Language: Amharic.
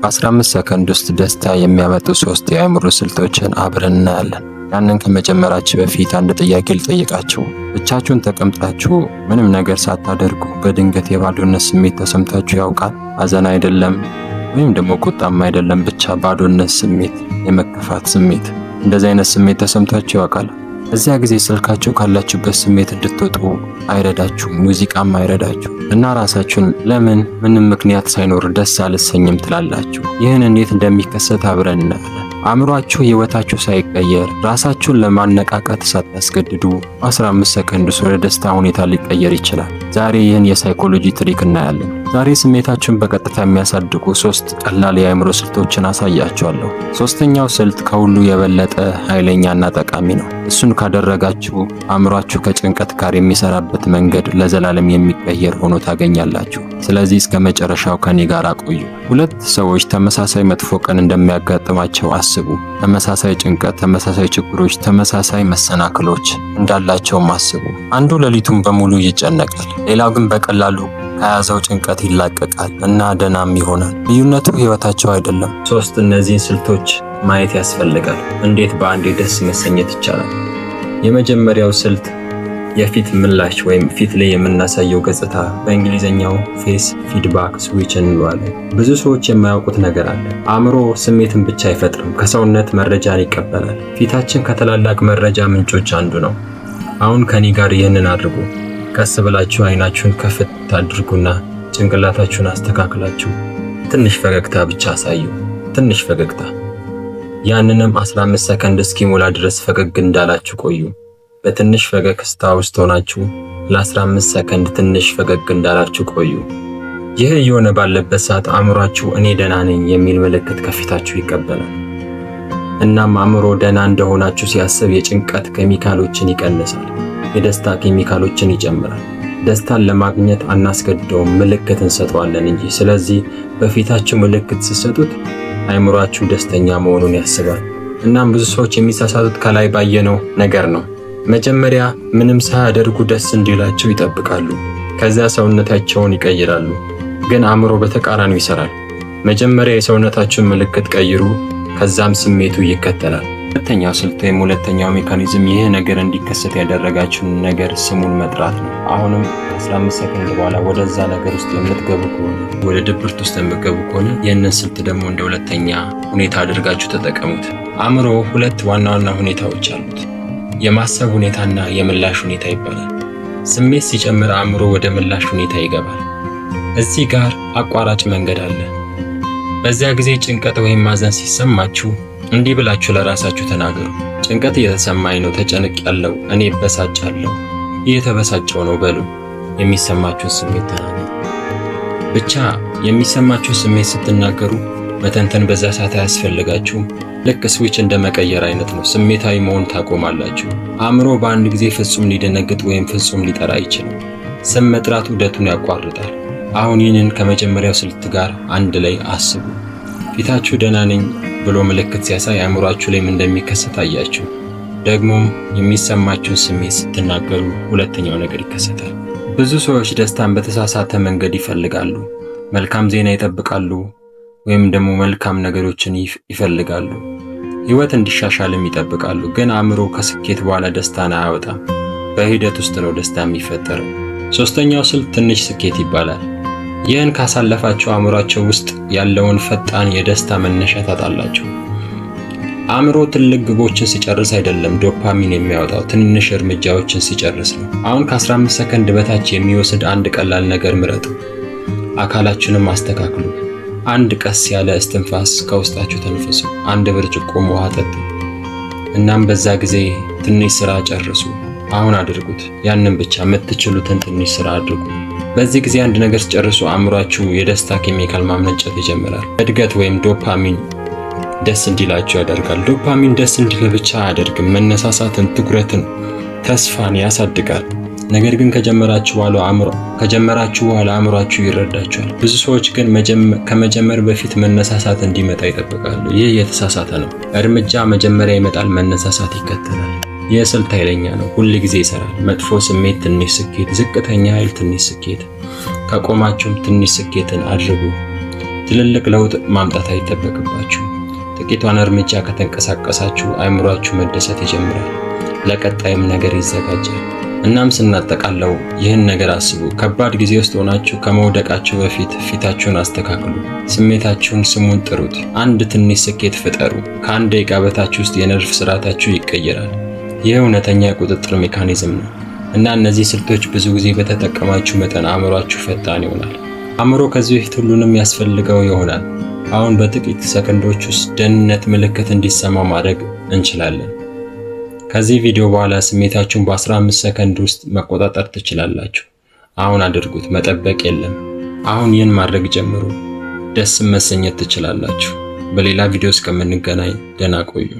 በ15 ሰከንድ ውስጥ ደስታ የሚያመጡ ሶስት የአእምሮ ስልቶችን አብረን እናያለን። ያንን ከመጀመራችሁ በፊት አንድ ጥያቄ ልጠይቃችሁ። ብቻችሁን ተቀምጣችሁ ምንም ነገር ሳታደርጉ በድንገት የባዶነት ስሜት ተሰምታችሁ ያውቃል? ሐዘን አይደለም፣ ወይም ደግሞ ቁጣም አይደለም፣ ብቻ ባዶነት ስሜት፣ የመከፋት ስሜት። እንደዚህ አይነት ስሜት ተሰምታችሁ ያውቃል? እዚያ ጊዜ ስልካችሁ ካላችሁበት ስሜት እንድትወጡ አይረዳችሁም፣ ሙዚቃም አይረዳችሁ እና ራሳችሁን ለምን ምንም ምክንያት ሳይኖር ደስ አልሰኝም ትላላችሁ። ይህን እንዴት እንደሚከሰት አብረን እናያለን። አእምሯችሁ ህይወታችሁ ሳይቀየር ራሳችሁን ለማነቃቃት ሳታስገድዱ 15 ሰከንድ ውስጥ ወደ ደስታ ሁኔታ ሊቀየር ይችላል። ዛሬ ይህን የ psychology trick እናያለን። ዛሬ ስሜታችሁን በቀጥታ የሚያሳድጉ ሶስት ቀላል የአእምሮ ስልቶችን አሳያችኋለሁ። ሶስተኛው ስልት ከሁሉ የበለጠ ኃይለኛና ጠቃሚ ነው። እሱን ካደረጋችሁ አእምሯችሁ ከጭንቀት ጋር የሚሰራበት መንገድ ለዘላለም የሚቀየር ሆኖ ታገኛላችሁ። ስለዚህ እስከ መጨረሻው ከኔ ጋር ቆዩ። ሁለት ሰዎች ተመሳሳይ መጥፎ ቀን እንደሚያጋጥማቸው አስቡ። ተመሳሳይ ጭንቀት፣ ተመሳሳይ ችግሮች፣ ተመሳሳይ መሰናክሎች እንዳላቸውም አስቡ። አንዱ ሌሊቱን በሙሉ ይጨነቃል፣ ሌላው ግን በቀላሉ ከያዘው ጭንቀት ይላቀቃል እና ደህናም ይሆናል። ልዩነቱ ህይወታቸው አይደለም። ሶስት እነዚህን ስልቶች ማየት ያስፈልጋል። እንዴት በአንዴ ደስ መሰኘት ይቻላል? የመጀመሪያው ስልት የፊት ምላሽ ወይም ፊት ላይ የምናሳየው ገጽታ፣ በእንግሊዝኛው face feedback switch እንለዋለን። ብዙ ሰዎች የማያውቁት ነገር አለ። አእምሮ ስሜትን ብቻ አይፈጥርም፣ ከሰውነት መረጃን ይቀበላል። ፊታችን ከታላላቅ መረጃ ምንጮች አንዱ ነው። አሁን ከኔ ጋር ይህንን አድርጉ። ቀስ ብላችሁ አይናችሁን ከፍት አድርጉና ጭንቅላታችሁን አስተካክላችሁ ትንሽ ፈገግታ ብቻ አሳዩ። ትንሽ ፈገግታ። ያንንም 15 ሰከንድ እስኪሞላ ድረስ ፈገግ እንዳላችሁ ቆዩ። በትንሽ ፈገግታ ውስጥ ሆናችሁ ለ15 ሰከንድ ትንሽ ፈገግ እንዳላችሁ ቆዩ። ይህ እየሆነ ባለበት ሰዓት አእምሯችሁ እኔ ደህና ነኝ የሚል ምልክት ከፊታችሁ ይቀበላል። እናም አእምሮ ደህና እንደሆናችሁ ሲያስብ የጭንቀት ኬሚካሎችን ይቀንሳል፣ የደስታ ኬሚካሎችን ይጨምራል። ደስታን ለማግኘት አናስገድደውም፣ ምልክት እንሰጠዋለን እንጂ። ስለዚህ በፊታችሁ ምልክት ስትሰጡት አእምሯችሁ ደስተኛ መሆኑን ያስባል። እናም ብዙ ሰዎች የሚሳሳቱት ከላይ ባየነው ነገር ነው። መጀመሪያ ምንም ሳያደርጉ ደስ እንዲላቸው ይጠብቃሉ። ከዚያ ሰውነታቸውን ይቀይራሉ። ግን አእምሮ በተቃራኒው ይሰራል። መጀመሪያ የሰውነታችሁን ምልክት ቀይሩ፣ ከዛም ስሜቱ ይከተላል። ሁለተኛው ስልት ወይም ሁለተኛው mechanism ይህ ነገር እንዲከሰት ያደረጋችሁን ነገር ስሙን መጥራት ነው። አሁንም ከ15 ሰከንድ በኋላ ወደዛ ነገር ውስጥ የምትገቡ ከሆነ፣ ወደ ድብርት ውስጥ የምትገቡ ከሆነ፣ ይህንን ስልት ደግሞ እንደ ሁለተኛ ሁኔታ አድርጋችሁ ተጠቀሙት። አእምሮ ሁለት ዋና ዋና ሁኔታዎች አሉት። የማሰብ ሁኔታና የምላሽ ሁኔታ ይባላል። ስሜት ሲጨምር አእምሮ ወደ ምላሽ ሁኔታ ይገባል። እዚህ ጋር አቋራጭ መንገድ አለ። በዚያ ጊዜ ጭንቀት ወይም ማዘን ሲሰማችሁ እንዲህ ብላችሁ ለራሳችሁ ተናገሩ። ጭንቀት እየተሰማኝ ነው፣ ተጨንቄያለሁ፣ እኔ እበሳጫለሁ፣ እየተበሳጨሁ ነው በሉ። የሚሰማችሁን ስሜት ተናገሩ። ብቻ የሚሰማችሁን ስሜት ስትናገሩ መተንተን በዛ ሰዓት አያስፈልጋችሁም። ልክ ስዊች እንደ መቀየር አይነት ነው። ስሜታዊ መሆን ታቆማላችሁ። አእምሮ በአንድ ጊዜ ፍጹም ሊደነግጥ ወይም ፍጹም ሊጠራ አይችልም። ስም መጥራት ዑደቱን ያቋርጣል። አሁን ይህንን ከመጀመሪያው ስልት ጋር አንድ ላይ አስቡ። ፊታችሁ ደህና ነኝ ብሎ ምልክት ሲያሳይ አእምሯችሁ ላይ ምን እንደሚከሰት አያችሁ። ደግሞም የሚሰማችሁን ስሜት ስትናገሩ ሁለተኛው ነገር ይከሰታል። ብዙ ሰዎች ደስታን በተሳሳተ መንገድ ይፈልጋሉ። መልካም ዜና ይጠብቃሉ፣ ወይም ደግሞ መልካም ነገሮችን ይፈልጋሉ። ህይወት እንዲሻሻልም ይጠብቃሉ። ግን አእምሮ ከስኬት በኋላ ደስታን አያወጣም። በሂደት ውስጥ ነው ደስታ የሚፈጠረው። ሶስተኛው ስልት ትንሽ ስኬት ይባላል። ይህን ካሳለፋችሁ አእምሯችሁ ውስጥ ያለውን ፈጣን የደስታ መነሻ ታጣላችሁ። አእምሮ ትልቅ ግቦችን ሲጨርስ አይደለም ዶፓሚን የሚያወጣው፣ ትንንሽ እርምጃዎችን ሲጨርስ ነው። አሁን ከ15 ሰከንድ በታች የሚወስድ አንድ ቀላል ነገር ምረጡ። አካላችሁንም አስተካክሉ። አንድ ቀስ ያለ እስትንፋስ ከውስጣችሁ ተንፍሱ። አንድ ብርጭቆ ውሃ ጠጡ። እናም በዛ ጊዜ ትንሽ ስራ ጨርሱ። አሁን አድርጉት። ያንን ብቻ የምትችሉትን ትንሽ ስራ አድርጉ። በዚህ ጊዜ አንድ ነገር ስትጨርሱ አእምሯችሁ የደስታ ኬሚካል ማመንጨት ይጀምራል። እድገት ወይም ዶፓሚን ደስ እንዲላችሁ ያደርጋል። ዶፓሚን ደስ እንዲል ብቻ አያደርግም፣ መነሳሳትን፣ ትኩረትን፣ ተስፋን ያሳድጋል። ነገር ግን ከጀመራችሁ በኋላ አእምሯችሁ ይረዳችኋል። ብዙ ሰዎች ግን ከመጀመር በፊት መነሳሳት እንዲመጣ ይጠብቃሉ። ይህ የተሳሳተ ነው። እርምጃ መጀመሪያ ይመጣል፣ መነሳሳት ይከተላል። ይህ ስልት ኃይለኛ ነው፣ ሁል ጊዜ ይሰራል። መጥፎ ስሜት ትንሽ ስኬት፣ ዝቅተኛ ኃይል ትንሽ ስኬት። ከቆማችሁም ትንሽ ስኬትን አድርጉ። ትልልቅ ለውጥ ማምጣት አይጠበቅባችሁም። ጥቂቷን እርምጃ ከተንቀሳቀሳችሁ አእምሯችሁ መደሰት ይጀምራል፣ ለቀጣይም ነገር ይዘጋጃል። እናም ስናጠቃለው ይህን ነገር አስቡ። ከባድ ጊዜ ውስጥ ሆናችሁ ከመውደቃችሁ በፊት ፊታችሁን አስተካክሉ። ስሜታችሁን ስሙን ጥሩት። አንድ ትንሽ ስኬት ፍጠሩ። ከ1 ደቂቃ በታች ውስጥ የነርቭ ስርዓታችሁ ይቀየራል። ይህ እውነተኛ የቁጥጥር mechanism ነው እና እነዚህ ስልቶች ብዙ ጊዜ በተጠቀማችሁ መጠን አእምሯችሁ ፈጣን ይሆናል። አእምሮ ከዚህ በፊት ሁሉንም ያስፈልገው ይሆናል። አሁን በጥቂት ሰከንዶች ውስጥ ደህንነት ምልክት እንዲሰማው ማድረግ እንችላለን። ከዚህ ቪዲዮ በኋላ ስሜታችሁን በ15 ሰከንድ ውስጥ መቆጣጠር ትችላላችሁ። አሁን አድርጉት፣ መጠበቅ የለም። አሁን ይህን ማድረግ ጀምሩ። ደስ መሰኘት ትችላላችሁ። በሌላ ቪዲዮ እስከምንገናኝ ደህና ቆዩ።